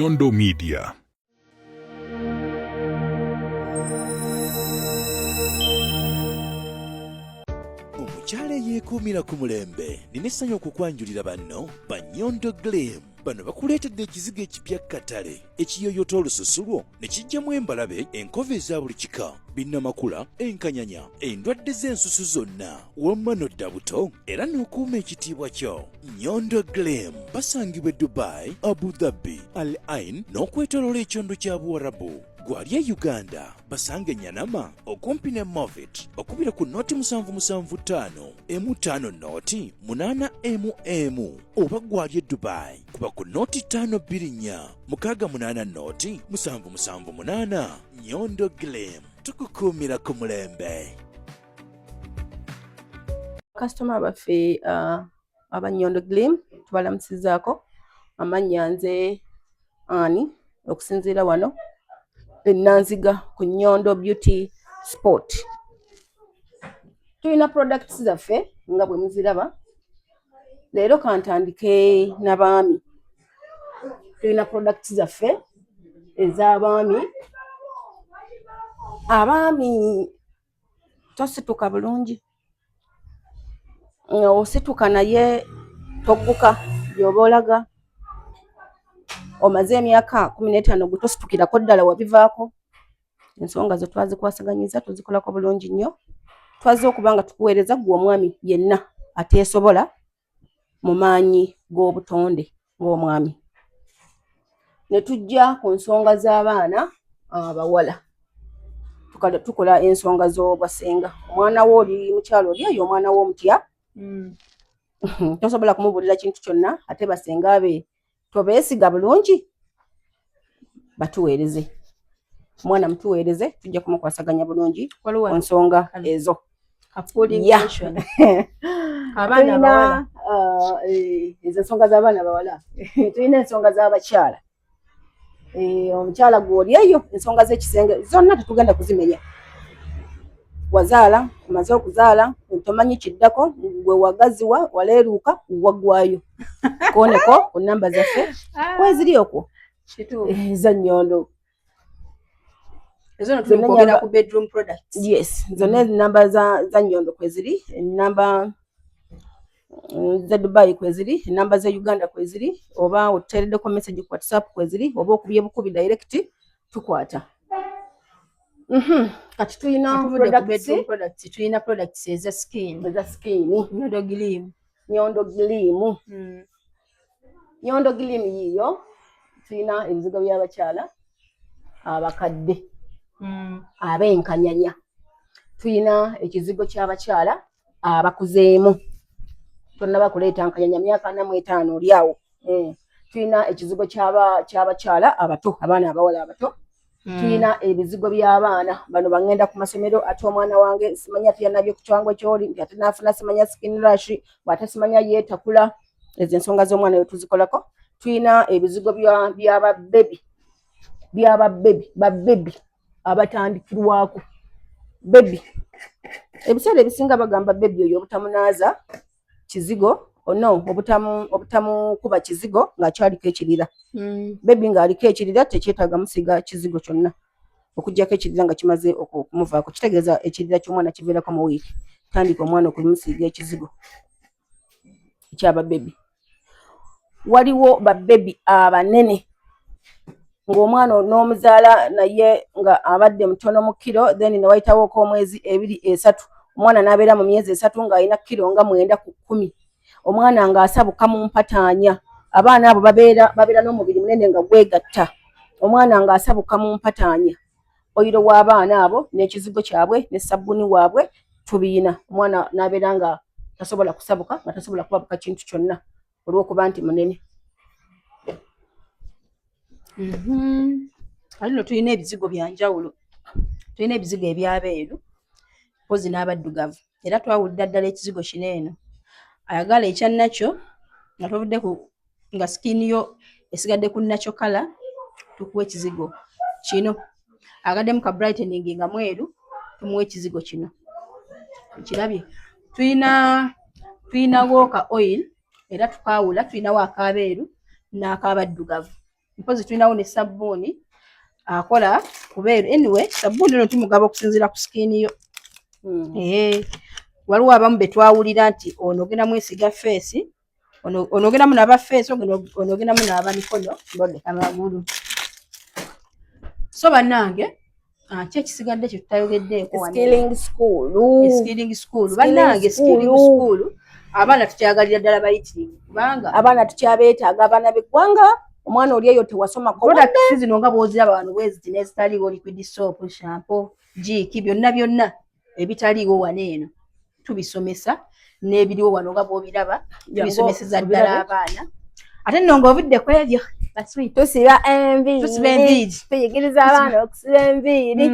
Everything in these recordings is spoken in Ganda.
Nyondo Media. Omukyala eyeekuumira ku mulembe, nina essanyu okukwanjulira banno Banyondo Glim. Bano bakuleetedde ekizigo ekipya katale ekiyoyota olususu lwo ne kijjamu embalabe, enkovu eza buli kika, binnamakula, enkanyanya, endwadde z'ensusu zonna, wamma nodda buto era n'okuuma ekitiibwa kyo. Nyondo Glim basangibwa e Dubai, Abu Dhabi, Al Ain n'okwetoloola ekyondo kya Buwarabu. Gwali e Uganda basange Nyanama okumpi ne Movit, bakubira ku noti 775 emu 5 noti 8 emu emu, oba gwali e Dubai kuba ku noti 524 68 noti 778. Nyondo Glim, tukukuumira ku mulembe. Kasitoma baffe aba Nyondo Glim, tubalamusizaako. Amannya nze ani okusinziira wano enanziga ku Nyondo Beauty Spot. Tulina products zaffe nga bwe muziraba. Leero kantandike n'abaami. Tulina products zaffe ez'abaami. Abaami, tosituka bulungi, osituka naye togguka gy'oba olaga, omaze emyaka 15 gwe tositukirako ddala, wabivaako. Ensonga zo twazikwasaganyiza, tuzikolako bulungi nnyo. Twazze okuba nga tukuweereza ggwe omwami yenna ateesobola mu maanyi g'obutonde ng'omwami. Ne tujja ku nsonga z'abaana abawala, tukola ensonga z'obwasenga. Omwana wo, oli mukyalo, oli eyo, omwana wo omutya, tosobola kumubuulira kintu kyonna, ate basenga be tobeesiga bulungi, batuweereze omwana, mutuweereze, tujja kumukwasaganya bulungi Waliwo ku nsonga ezo. Ka pulling lotion. Abaana Tulina abawala. Ezo ensonga z'abaana bawala. Tulina ensonga z'abakyala. Omukyala gw'oli eyo, ensonga z'ekisenge zonna tetugenda kuzimenya. Wazaala, omaze okuzaala, tomanyi kiddako, gwe wagaziwa, waleeruuka, waggwayo, kooneko ku namba zaffe kweziri okwo. Kituufu. Eza Nnyondo. Ezo no tuli Zonna kwogera ku bedroom products. Yes, zonna enamba za Nnyondo kweziri, enamba za Dubai kweziri, enamba za Uganda kweziri, oba otuteereddeko message ku WhatsApp kweziri, oba okubye bukubi direct tukwata. Kati tulina Tuvudde ku products bedroom products, tulina products eza skin. Eza skin. Nyondo Glim. Nyondo Glim. Nyondo Glim yiiyo. Tulina ebizigo by'abakyala abakadde ab'enkanyanya, tulina ekizigo ky'abakyala abakuzeemu, tonnaba kuleeta nkanyanya, myaka 45 oli awo. Tulina ekizigo ky'abakyala abato, abaana abawala abato. Tulina ebizigo by'abaana bano bagenda ku masomero, ate omwana wange simanya teyanabye ku kyangwe kyoli nti ate naafuna simanya skin rash, bw'ate simanya yeetakula. Ezo ensonga z'omwana we tuzikolako. Tulina ebizigo by'ababebi, by'ababebi, babebi abatandikirwako bebi. Ebiseera ebisinga bagamba bebi oyo obutamunaaza kizigo, no obutamukuba kizigo ng'akyaliko ekirira. Bebi ng'aliko ekirira tekyetaaga musiiga kizigo kyonna okuggyako ekirira nga kimaze okumuvaako. Kitegeeza ekirira ky'omwana kiviirako mu wiiki, tandika omwana okumusiiga ekizigo ekyababebi. Waliwo babebi abanene ng'omwana n'omuzaala naye nga abadde mutono mu kiro, then ne wayitawooko omwezi, 2, 3, omwana n'abeera mu myezi 3 ng'alina kiro nga 9 ku 10, omwana ng'asabuka mu mpataanya. Abaana abo babeera n'omubiri munene nga gwegatta, omwana ng'asabuka mu mpataanya. Oyiro w'abaana abo n'ekizigo kyabwe ne sabbuuni waabwe tubiina, omwana n'abeera nga tasobola kusabuka, nga tasobola kubabuka kintu kyonna olw'okuba nti munene. Kati nno tulina ebizigo bya njawulo. Tulina ebizigo ebyabeeru mpozi n'abaddugavu, era twawulira ddala ekizigo kino eno. Ayagala ekya nakyo nga tovudde ku nga skin yo esigadde ku nakyo kala, tukuwa ekizigo kino. Agaddemu ka brightening nga mweru, tumuwa ekizigo kino. Okirabye? Tulinawo ka oil, era tukaawula, tulinawo akabeeru n'akabaddugavu. Mpozi tulinawo ne sabbuuni akola kubeeru. Anyway, sabbuuni eno tumugaba okusinziira ku skin yo. Ee, waliwo abamu be twawulira nti ono ogenda mwesiga face, ono ogenda munaaba face, ono ogenda munaaba mikono, amagulu. So bannange, ki ekisigadde kye tutayogeddeeko? Skilling school. Skilling school, bannange, skilling school, abaana tukyagalira ddala bayitirivu kubanga abaana tukyabeetaaga, abaana b'eggwanga. Omwana oli eyo tewasomako. Products zino nga bw'oziraba wano bweziti n'ezitaliiwo, liquid soap, shampoo, Jik, byonna byonna ebitaliiwo wano eno tubisomesa, n'ebiriwo wano nga bw'obiraba tubisomeseza ddala abaana. Ate nno ng'ovudde ku ebyo, tusiba enviiri. Tusiba enviiri. Tuyigiriza abaana okusiba enviiri.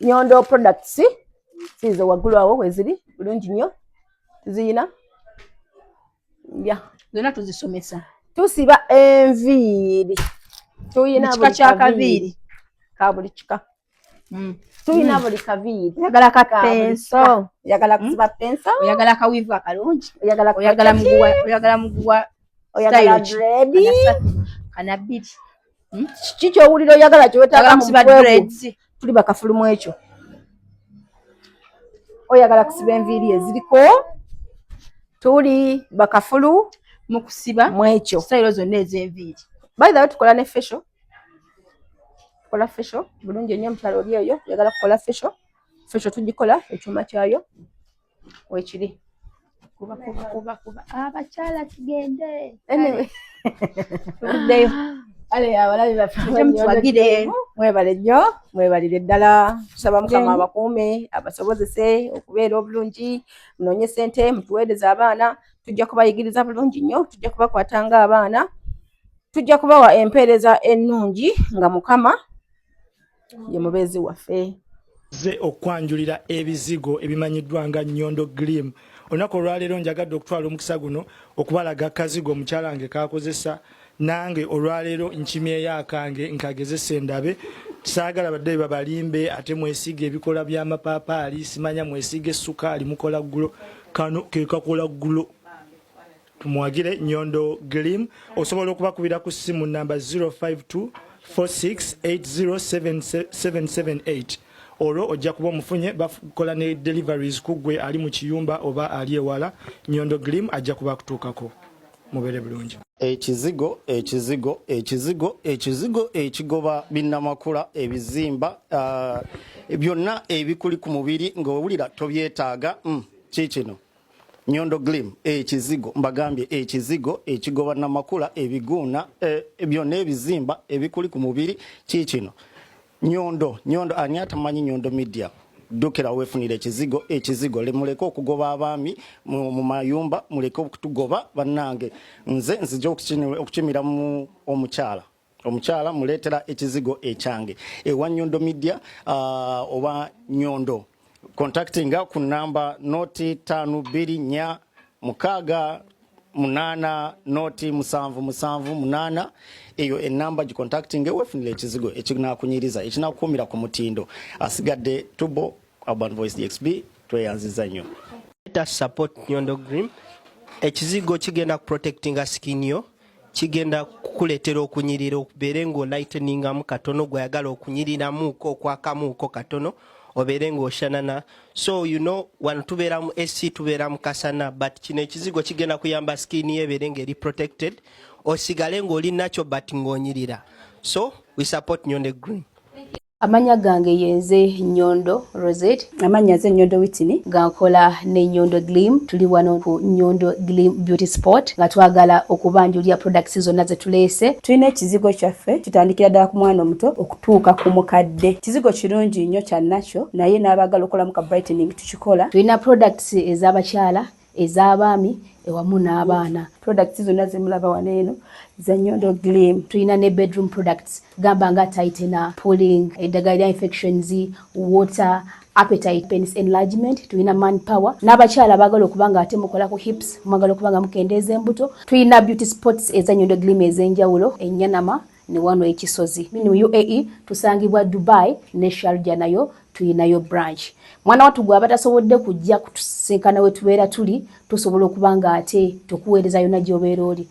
Nyondo products siizo waggulu awo weziri bulungi nnyo, tuziyina ya. Zonna tuzisomesa. Tusiba enviiri, tuyina kika kya kaviiri. Ka buli kika. Tuyina buli kaviiri. Oyagala ka pencil? Oyagala kusiba pencil? Oyagala kaweave akalungi? Oyagala Oyagala muguwa? Oyagala muguwa? Oyagala dread? Kana bbiri. Kiki kyowulira oyagala kyewetaaga? Musiba dreads? Tuli bakafulu ekyo. Oyagala kusiba enviiri eziriko? Tuli bakafulu mu kusiba mu ekyo. Style zonna ez'enviiri. By the way, tukola ne facial, tukola facial bulungi ennyo. Omukyalo oli eyo oyagala kukola facial, facial tugikola, ekyuma kyayo wekiri. Kuba kuba kuba kuba abakyala tugende. Anyway, tuvuddeyo. Ale abalabi baffe, Mutwagire. Mwebale nnyo, mwebalire ddala. Tusaba Mukama abakuume, abasobozese okubeera obulungi. Munoonye sente, mutuweereze abaana, tujja kubayigiriza bulungi nnyo, tujja kubakwata ng'abaana, tujja kubawa empeereza ennungi nga Mukama ye mubeezi waffe. Ze okwanjulira ebizigo ebimanyiddwa nga Nyondo Glim. Olunaku olwaleero njagadde okutwala omukisa guno okubalaga akazigo omukyala wange kakozesa. Nange olwaleero nkimyeyo akange nkagezesa endabe. Saagala badde babalimbe ate mwesiga ebikola by'amapaapaali, simanya mwesiga essukaali, mukola glow. Kano kekakola glow. Tumwagire Nyondo Glim. Osobola okubakubira ku ssimu namba 052 4680778, olwo ojja kuba omufunye. Bakola ne deliveries ku ggwe ali mu kiyumba oba ali ewala. Nyondo Glim ajja kuba akutuukako. Mubeere bulungi. Ekizigo, ekizigo, ekizigo, ekizigo ekigoba binnamakula, ebizimba, byonna ebikuli ku mubiri ng'owulira tobyetaaga, kiikino Nyondo Glim. Ekizigo, mbagambye, ekizigo ekigoba namakula, ebiguuna, byonna ebizimba ebikuli ku mubiri, kiikino Nyondo. Nyondo, ani atamanyi Nyondo Media? Ddukira weefunira ekizigo. Ekizigo, muleke okugoba abaami mu mayumba, muleke okutugoba bannange. Nze nzija okukimira mu omukyala, omukyala muleetera ekizigo ekyange ewa Nyondo Media, oba Nyondo contactinga ku namba 0 5 2 4 6 8 0 7 7 8. Eyo enamba gicontacting, wefunira ekizigo ekinakunyiriza, ekinakukuumira ku mutindo. Asigadde tubo Urban Voice DXB, tweyanziza nnyo. Let us support Nyondo Glim. Ekizigo kigenda kuprotectinga skin yo, kigenda kukuleetera okunyirira, obeere ng'olighteningamu katono, gweyagala okunyiriramuuko, okwakamuuko katono, obeere ng'oshanana. So you know, wano tubeera mu AC, tubeera mu kasana, but kino ekizigo kigenda kuyamba skin yo ebeere ng'eri protected, osigale ng'oli nakyo but ng'onyirira. So we support Nyondo Glim. Amanya gange yenze Nyondo Rosette. Amannya nze Nyondo Witini. Nga nkola ne Nyondo Glim. Tuli wano ku Nyondo Glim Beauty Spot nga twagala okubanjulira products zonna ze tuleese. Tulina ekizigo kyaffe, kitandikira ddala ku mwana omuto okutuuka ku mukadde. Kizigo kirungi nnyo kya nakyo, naye n'abaagala okukolamu ka brightening tukikola. Tulina products ez'abakyala, ez'abaami ewamu n'abaana. Products zonna zemulaba wano eno za Nyondo Glim. Tulina ne bedroom products, gamba nga tightener, pulling, eddagala lya infections, water, appetite, penis enlargement. Tulina man power n'abakyala abaagala okuba nga ate mukola ku hips, mwagala okuba nga mukendeeza embuto. Tulina beauty spots eza Nyondo Glim ez'enjawulo, enyanama ne wano ekisozi mu UAE. Tusangibwa Dubai ne Sharjah, nayo tuyinayo branch. Mwana wattu gwe aba tasobodde kujja kutusinkana we tubeera tuli, tusobola okuba nga ate tukuweereza yonna gy'obeera oli.